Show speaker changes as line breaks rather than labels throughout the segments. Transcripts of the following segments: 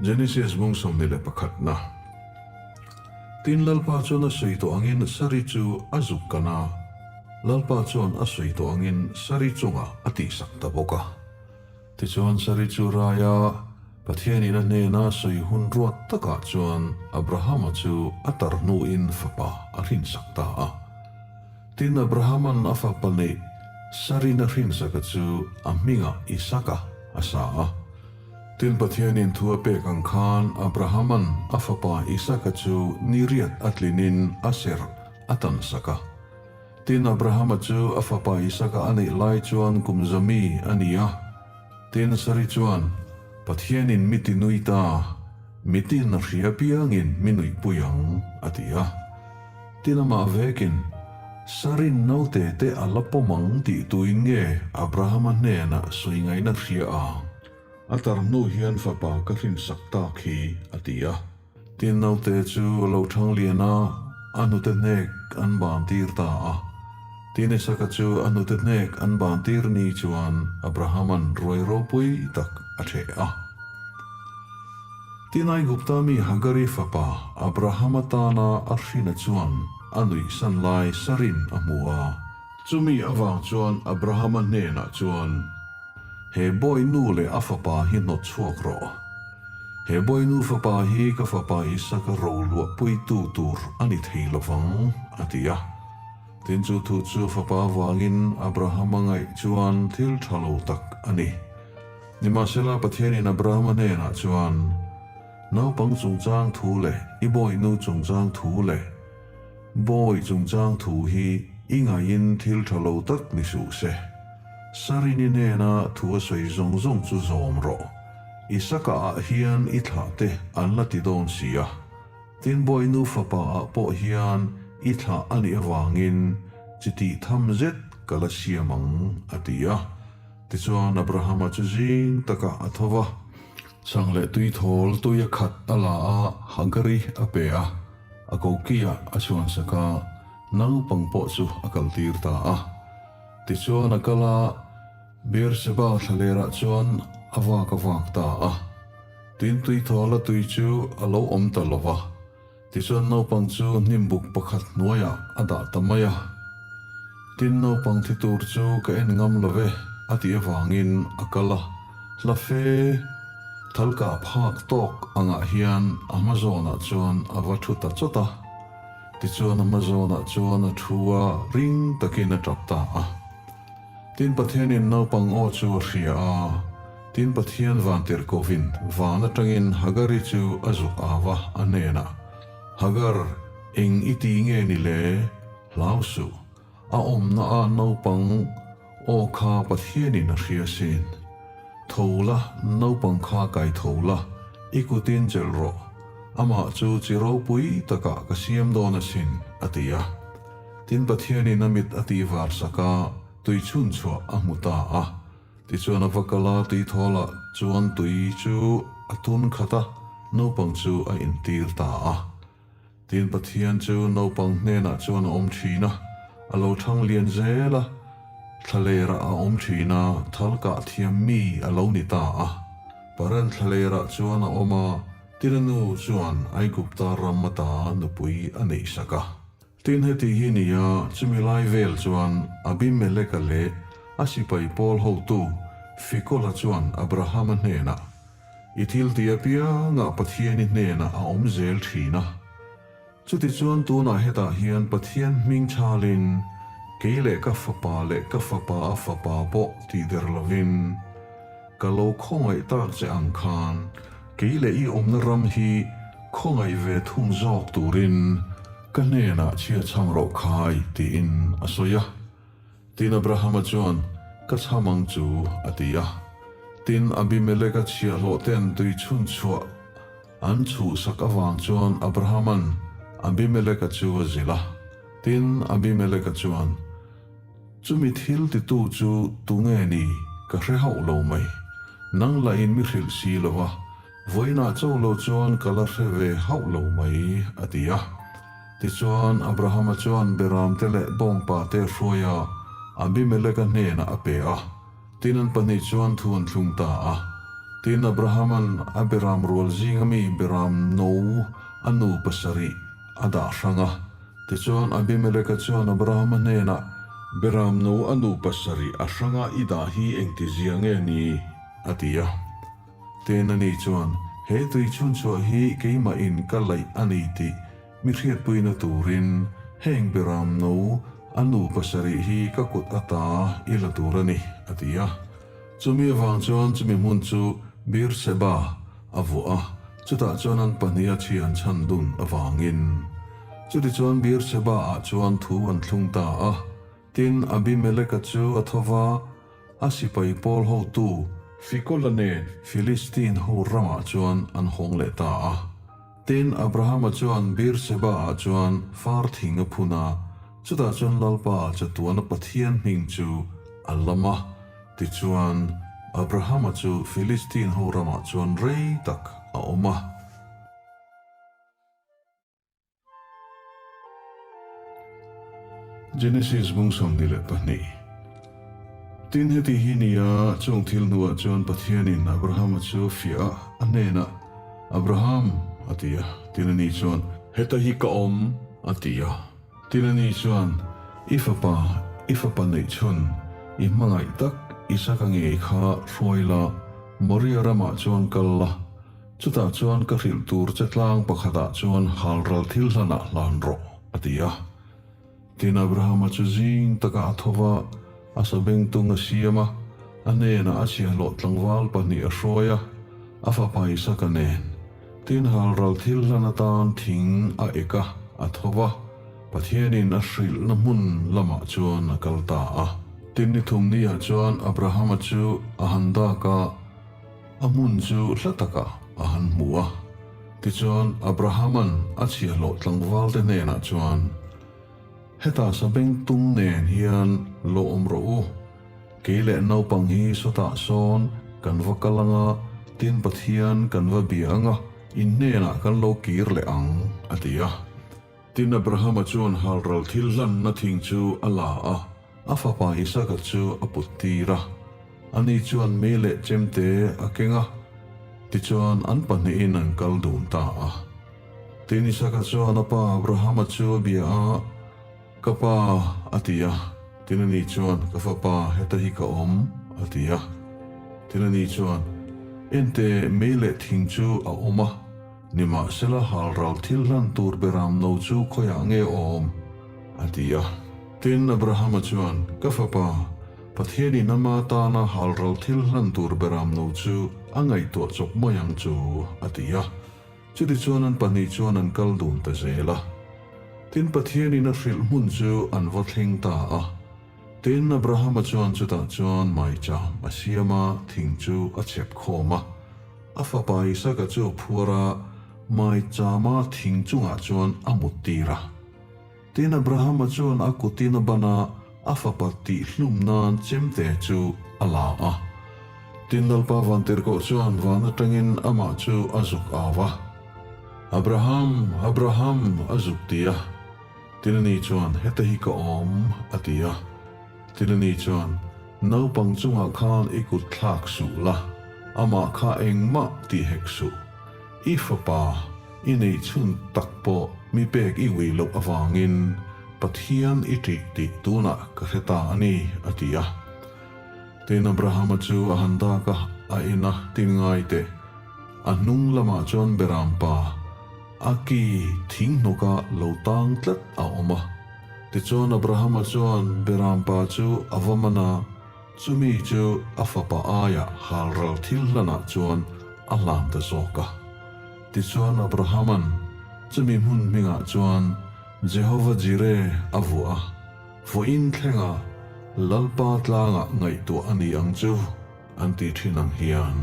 Genesis bung 21 na. Tin, Lalpa chuan a sawi tawh angin Sari chu a zuk kan a, Lalpa chuan a sawi tawh angin Sari chungah a tihsak ta bawk a. Tichuan Sari chu raia Pathianin a hnena sawi hun ruat takah chuan Abrahama chu a tar hnuin fapa a hrinsak ta a. Tin, Abrahama'n a fapa neih Sari'n a hrinsaka chu a hmingah Isaka a sa a. Tin, Pathianin thu a pek ang khan Abrahama'n a fapa Isaka chu ni riat a tlinin a serh a tansak a. Tin, Abrahama chu a fapa Isaka a neih lai chuan kum zami a ni a. Tin, Sari chuan, Pathianin mi ti nui ta, mitin a hria piangin mi nuihpui ang, a ti a. Tin, amah vekin, Sarin naute te a la pawm ang tih tuin nge Abrahama hnenah sawi ngaihna hria ang? A tar hnu hian fapa ka hrinsak tak hi, a ti a. Tin, naute chu a lo thang lian a, a hnute hnek an ban tir ta a. Tin, Isaka chu a hnute hnek an ban tir ni chuan Abrahama'n ruai ropui tak a theh a. Tin, Aigupta mi Hagari fapa Abrahama tana a hrina chuan a nuihsan lai Sarin a hmu a. Chumi avang chuan Abrahama hnenah chuan, He bawi nu leh a fapa hi hnawt chhuak rawh. He bawi nu fapa hi ka fapa Isaka roluahpuitu tur a ni thei lo vang, a ti a. Tin chu thu chu fapa avangin Abrahama ngaih chuan thil tha lo tak a ni. Nimahsela Pathianin Abrahama hnenah chuan, Naupang chungchang thu leh i bawi nu chungchang thu leh bawi chungchang thu hi i ngaihin thil tha lo tak ni suh se. Sarini hnena thu a sawi zawng zawng chu zawm rawh. Isaka ah hian i thlah te an la ti dawn si a. Tin bawi nu fapa ah pawh hian i thlah a nih avangin chi tih tham zet ka la siam ang, a ti a. Tichuan Abrahama chu zing takah a tho va. Chhang leh tui thawl tui a khat a la a, Hagari a pe a, a kokiah a chhuansak a, naupang pawh chu a kaltir ta a. Tichuan a kal a, Beerseba thlalerah chuan a vak a vak ta a. Tin tui thawla tui chu a lo awm ta lo va. Tichuan naupang chu hnimbuk pakhat hnuaiah a dah ta mai a. Tin naupang thi tur chu ka en ngam lo ve a tih avangin a kal a, hla fe thalkah phak tawk angah hian a hma zawnah chuan a va thu ta chawt a. Tichuan a hma zawnah chuan a thu a, ring takin a tap ta a. Tin Pathianin naupang aw chu a hria a, tin Pathian vantirh kovin van atangin Hagari chu a zuk au a, a hnenah, Hagar, eng i ti nge ni le? Hlau suh. A awmna a naupang aw kha Pathianin a hria sin. Tho la, naupang kha kai tho la, i kutin chelh rawh. Amah chu chi ropui takah ka siam dawn asin, a ti a. Tin Pathianin a mit a tih var sak a, tui chhun chhuah a hmu ta a. Tichuan a va kal a, tui thawlah chuan tui chu a tun khat a, naupang chu a intir ta a. Tin Pathian chu naupang hnenah chuan a awm thin a, a lo thang lian zel a, thlalerah a awm thin a, thal kah thiam mi a lo ni ta a. Paran thlalerah chuan a awm a, tin a nu chuan Aigupta ram ata nupui a neih sak a. Tin heti hi ni a, chumi lai vel chuan Abimeleka leh a sipai pawl hotu Fikola chuan Abrahama hnenah, I thil ti apiangah Pathian i hnenah a awm zel thin a. Chutichuan tunah hetah hian Pathian hming chhalin kei leh ka fapa leh ka fapa a fapa pawh tih der lovin ka lo khawngaih tak che ang khan kei leh i awmna ram hi khawngaih ve thung zawk turin ka hnenah chhia chham rawh khai tiin a sawi a. Tin, Abrahama chuan, Ka chham ang chu, a ti a. Tin, Abimeleka chhiahhlawh ten tui chhun chhuah an chhuhsak avang chuan Abrahama'n Abimeleka chu a zilh a. Tin, Abimeleka chuan, Chumi thil titu chu tunge ni ka hre hauh lo mai. Nang lahin mi hrilh si lo va, vawiinah cho lo chuan ka la hre ve hauh lo mai, a ti a. Tichuan, Abrahama chuan Beramte leh bawngpate a hruai a, Abimeleka hnenah a pe a. Tin an pahnih chuan thu an thlung ta a. Tin, Abrahama'n a beram rual zinga mi beram no a nu pasarih a dah hrang a. Tichuan, Abimeleka chuan Abrahama hnenah, Beram no a nu pasarih a hranga i dah hi engtizia nge ni? a ti a. Tin, ani chuan, He tui chhunchhuah hi keimahin ka laih a ni tih mi hriatpuina turin heng beram no a nu pasarih hi ka kut ata i la tur a ni, a ti a. Chumi avang chuan chumi hmun chu Beer-sheba a vuah a, chutah chuan an pahniha chhi an chhan dun avangin. Chutichuan Beer-sheba-ah chuan thu an thlung ta a. Tin, Abimeleka chu a tho va, a sipai pawl hotu Fikola nen Philistine ho ramah chuan an hawng leh ta a. Tin, Abrahama chuan Beer-sheba-ah chuan far thing a phun a, chutah chuan Lalpa chatuana Pathian hming chu a lam a. Tichuan, Abrahama chu Philistine ho ramah chuan rei tak a awm a. Genesis bung 22 Tin, heti hi nia, chung thil hnuah chuan Pathianin Abrahama chu a fiah a, a hnenah, Abraham, a ti a. Tin, ani chuan, Heta hi ka awm, a ti a. Tin, ani chuan, I fapa, i fapa neih chhun, i hmangaih tak Isaka ngei kha hruai la, Moria ramah chuan kal la, Chutah chuan ka hrilh tur che tlang pakhatah chuan halral thil hlanah hlan rawh, a ti a. Tin, Abrahama chu zing takah a tho va, a sabengtung a siam a, a hnenah a chhiahhlawh tlangval pahnih a hruai a, a fapa Isaka nen. Tin, halral thil hlan atan thing a ek a, a tho va, Pathianin a hrilhna hmun lamah chuan a kal ta a. Tin, ni thumniah chuan Abrahama chu a han dak a, A hmun chu hla takah a han hmu a. Tichuan, Abrahama'n a chhiahhlawh tlangvalte hnenah chuan, Hetah sabeng tung nen hian lo awm rawh u. Kei leh naupang hi sawtah sawn kan va kal ang a, tin Pathian kan va bia ang a, in hnenah kan lo kir leh ang, a ti a. Tin, Abrahama chuan halral thil hlanna thing chu a la a, a fapa Isaka chu a put tir a. Ani chuan mei leh chemte a keng a, tichuan an pahnihin an kal dun ta a. Tin, Isaka chuan a pa Abrahama chu a bia a, Ka pa, a ti a. Tin, ani chuan, Ka fapa, heta hi ka awm, a ti a. Tin, ani chuan, Ente, mei leh thing chu a awm a. Nimahsela halral thil hlan tur beram no chu khawiah nge awm? a ti a. Tin, Abrahama chuan, Ka fapa, Pathianin ama tana halral thil hlan tur beram no chu a ngaihtuah chawp mai ang chu, a ti a. Chutichuan an pahnih chuan an kal dun ta zel a. Tin, Pathianin a hrilh hmun chu an va thleng ta a. Tin, Abrahama chuan chutah chuan maicham a siam a, thing chu a chhep khawm a. A fapa Isaka chu a phuar a, maichama thing chungah chuan a mut tir a. Tin, Abrahama chuan a kutin a ban a, a fapa tihhlum nan chemte chu a la a. Tin, Lalpa Vantirhkoh chuan van atangin amah chu a zuk au a, Abraham, Abraham, a zuk ti a. Tin, ani chuan, Heta hi ka awm, a ti a. Tin, ani chuan, Naupang chungah khan i kut thlak suh la, amah kha engmah tih hek suh. I fapa, i neih chhun tak pawh mi pek i ui loh avangin Pathian i ṭih tih tunah ka hre ta a ni, a ti a. Tin, Abrahama chu a han dak a, a en a, tin ngai teh. A hnung lamah chuan Berampa, a ki thing hnawka lo tang tlat a awm a. Tichuan Abrahama chuan Berampa chu a va man a, chumi chu a fapa aiah halral thil hlanah chuan a hlan ta zawk a. Tichuan Abrahama'n chumi hmun hmingah chuan Jehova Jireh a vuah a, vawiin thlenga Lalpa tlangah ngaihtuah a ni ang chu an ti thin ang hian.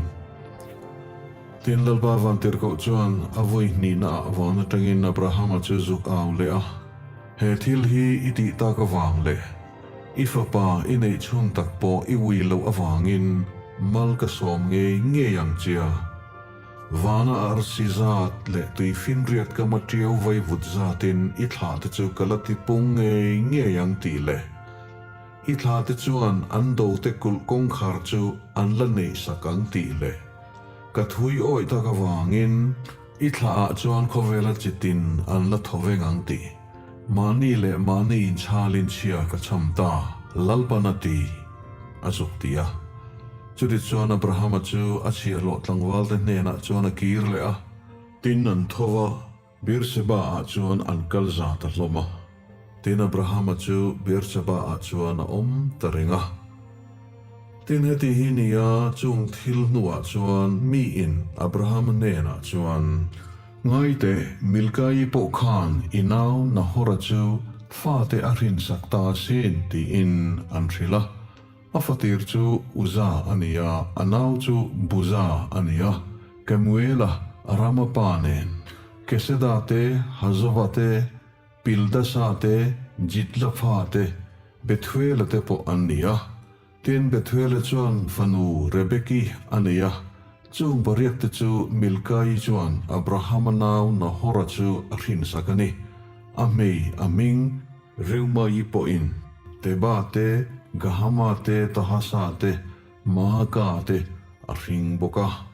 Tin, Lalpa Vantirhkoh chuan a vawi hnihnaah van atangin Abrahama chu zuk au leh a. He thil hi i tih tak avang leh i fapa i neih chhun tak pawh i ui loh avangin mal ka sawm ngei ngei ang che a. Vana arsi zat leh tuifinriat ka ma tiau vai vut zatin i thlah te chu ka la ti pung ngei ngei ang tih leh i thlah te chuan an do te kulh kawngkhar chu an la neih sak ang tih leh. Ka thui awih tak avangin i thlaah chuan khawvela chitin an la thaw veng ang tih mahni leh mahni inchhalin chhia ka chham ta, Lalpan a ti, a zuk ti a. Chutichuan Abrahama chu a chhiahhlawh tlangvalte hnenah chuan a kir leh a. Tin an tho va, Beersheba-ah chuan an kal za ta hlawm a. Tin, Abrahama chu Beersheba-ah chuan a awm ta reng a. Tin, heti hi nia chung thil hnuah chuan miin Abrahama hnenah chuan, Ngaite, Milkai pawh khan i nau Nahora chu fate a hrinsak ta asin, tiin an hrilh a. A fatir chu Uza a ni a, a nau chu Buza a ni a, Kemuela, Arama pa nen, Keseda te, Hazova te, Pildasa te, Jidlapha te, Bethuela te pawh an ni a. Tin, Bethuela chuan fanu Rebeki a nei a, chung pariat te chu Milkai chuan Abrahama nau Nahora chu a hrinsak a ni. A hmei a hming Reumayi pawhin Teba te, Gahama te, Tahasa te, Maaka te a hring bawk a.